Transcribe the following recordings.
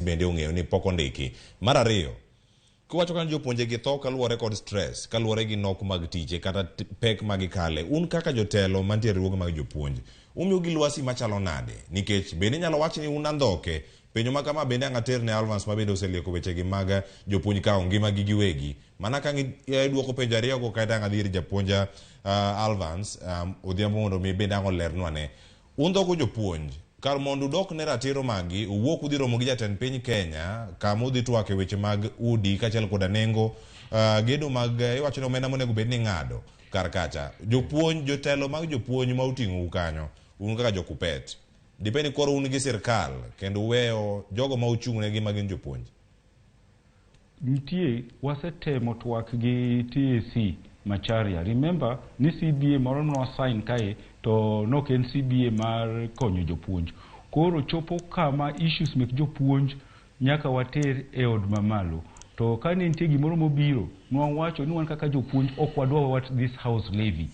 bende ong'eyo ni pok ondiki. Mar ariyo, kiwacho ka jopuonje gi tho kaluwore kod stress, kaluwore gi nok mag tije kata pek ma gikale, un kaka jotelo mantie e riwruoge mag jopuonj, umiyogi lwasi machalo nade? Nikech bende inyalo wach ni un andhoke. Penjo ma kama bende ang' ater ne Alvance ma bende oselieko wechegi mag jopuonj kawo ngimagi giwegi. Mana ka idwoko penjo ariyogo kaeto ang' adhi ir japuonj Alvance Odhiambo mondo mi bende ang' olernwa ne. Un dhogo jopuonj, kar mondo udok ne ratiro maggi, uwuok udhi romo gi jatend piny Kenya kama udhi twak e weche mag udi kaachiel koda nengo gedo mag iwacho ni omenda monego bed ni ing'ado kar kacha. Jopuonj, jotelo mag jopuonj ma oting'ou kanyo, un kaka jo Kuppet, dibed ni koro un gi sirkal kendo uweyo jogo ma uchung' negi ma gin jopuonj? Nitie, wasetemo twak gi TSC Macharia. Remember ni CBA moro ne wasign kae to nok en CBA mar konyo jopuonj. Koro chopo kama issues mek jopuonj nyaka water e od mamalo. To ka ne nitie gimoro mobiro, nwawacho ni wan kaka jopuonj ok wadwa what this house levy.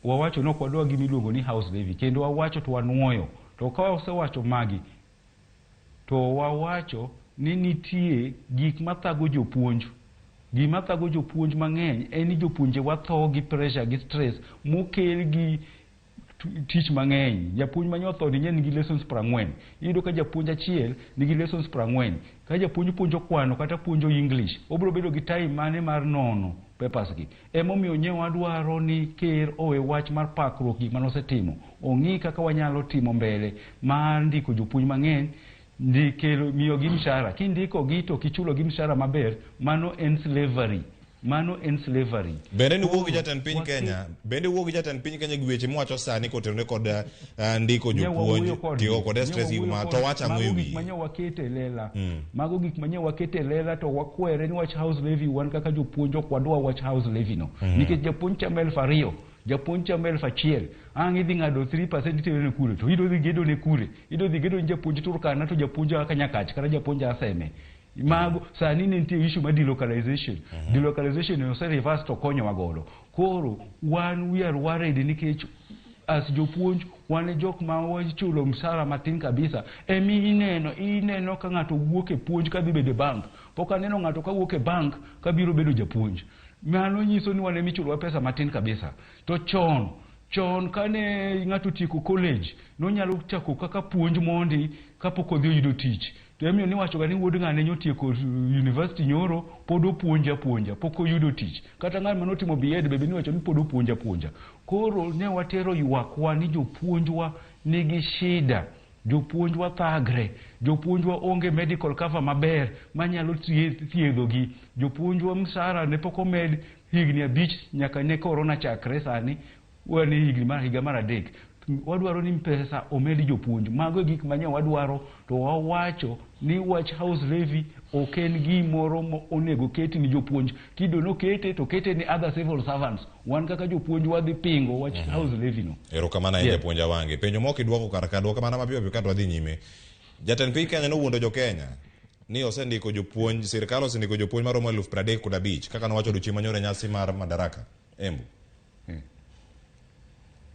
Wawacho ni ok wadwa gima iluongo ni house levy kendo wawacho to wanuoyo. To ka wasewacho magi, to wawacho ni nitie gik mathago jopuonj. Gima thago jopuonj mang'eny en ni jopuonje watho gi pressure gi stress mokel gi tich mang'eny. Japuonj ma nyotho ni nigi lessons 40. Iyudo ka japuonj achiel nigi lessons 40. Ka japuonj puonjo kwano kata puonjo English, obiro bedo gi time mane mar nono papers gi. Emomiyo nye wadwaro ni ker owe wach mar pakruok gik manosetimo. Ong'i kaka wanyalo timo mbele mar ndiko jopuonj mang'eny, ndikelo miyogi mshahara. Kindiko gi to kichulo gi mshahara maber, mano en slavery. Mano en slavery. Bende ni wuo gi jatend piny Kenya, bende wuo gi jatend piny Kenya gi weche mwacho sani kotenore kod ndiko jopuonj, tiyo kod stress gi ma to wacho ang'o e wiye? Gik manye wakete e lela. Mago gik manye wakete e lela to wakwere ni wach house levy wan kaka jopuonj ok wadwa wach house levy no. Nikech japuonj chamo 2000, japuonj chamo 1000, ang' idhi ng'ado 3% itero ne kure, to idhi dhi gedo ne kure, idhi dhi gedo ne japuonj Turkana to japuonj a Kanyakach kata japuonj a Seme. Mago sani ne nitie issue mar delocalization. Delocalization ose reverse to konyowa godo. Koro wan we are worried nikech as jopuonj wan e jok ma wachulo msara matin kabisa. Emi ineno ka ng'ato wuok e puonj kadhi bedo e bank. Pok aneno ng'ato ka wuok e bank kabiro bedo japuonj. Mano nyiso ni wan ema ichulowa pesa matin kabisa. To chon chon kane ng'ato otieko college nonyalo chako kaka puonj mondi kapok odhi oyudo tich. To emomiyo niwacho ga ni wuod ng'ane nyotieko university nyoro pod opuonja puonja pok oyudo tich. Kata ng'at manotimo B.Ed bende niwacho ni pod opuonja puonja. Koro ne watero ywakwa ni jopuonjwa nigi shida. Jopuonjwa thagre, jopuonjwa onge medical cover maber manyalo thiedhogi. Jopuonjwa msara ne pok omed higni 5 nyaka ne corona chakre sani wan e higni mar higa mar 3. Wadwaro ni pesa omed jopuonj. Mago e gik manye wadwaro to wawacho ni wach house levy ok en gimoro ma onego ket ni jopuonj. Kido nokete to kete ni other civil servants. Wan kaka jopuonj wadhi pingo wach house levy no. Erokamano ahinya japuonj Awange. Penjo mok idwoko kar ka, dwoke mana mapiyo piyo kato wadhi nyime. Jatend piny Kenya nowuondo jo Kenya ni osendiko jopuonj, sirkal osendiko jopuonj maromo 35,000 kaka nowacho odiochieng' manyoro e nyasi mar Madaraka, Embu.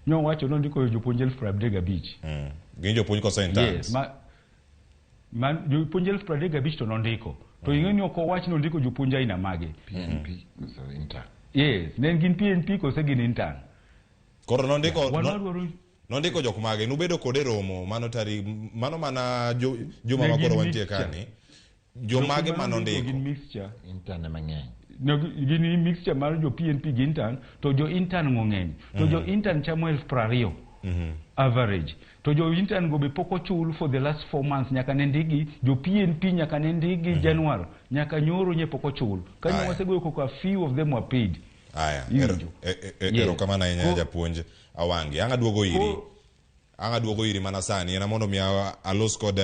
Nowacho nondiko jopuonj 35,000. Gin jopuonj koso interns? Yes, ma jopuonj 35,000 to nondiko. To ing'e ni ok owach ni ondiko jopuonj aina mage. PNP koso intern. Yes, ne gin PNP kose gin intern. Koro nondiko nondiko jok mage, nubedo kode romo mano tarik mano mana juma ma koro wantie kani. Jomage manondiko? Gin mixture. Intern ema ng'eny. No, gin mixture mar jo PNP gi intern, to jo intern go ng'eny. To jo intern chamo 20,000 average. To jo intern go be pok ochul for the last 4 months nyaka ne ndigi, jo PNP nyaka ne ndigi Januar, nyaka nyoro nye pok ochul. Kanyo wasegoyo koko a few of them were paid. Aya, erokamano ahinya japuonj Awange. Ang' aduogo iri. Ang' aduogo iri mana sani, en mondo mi alos kod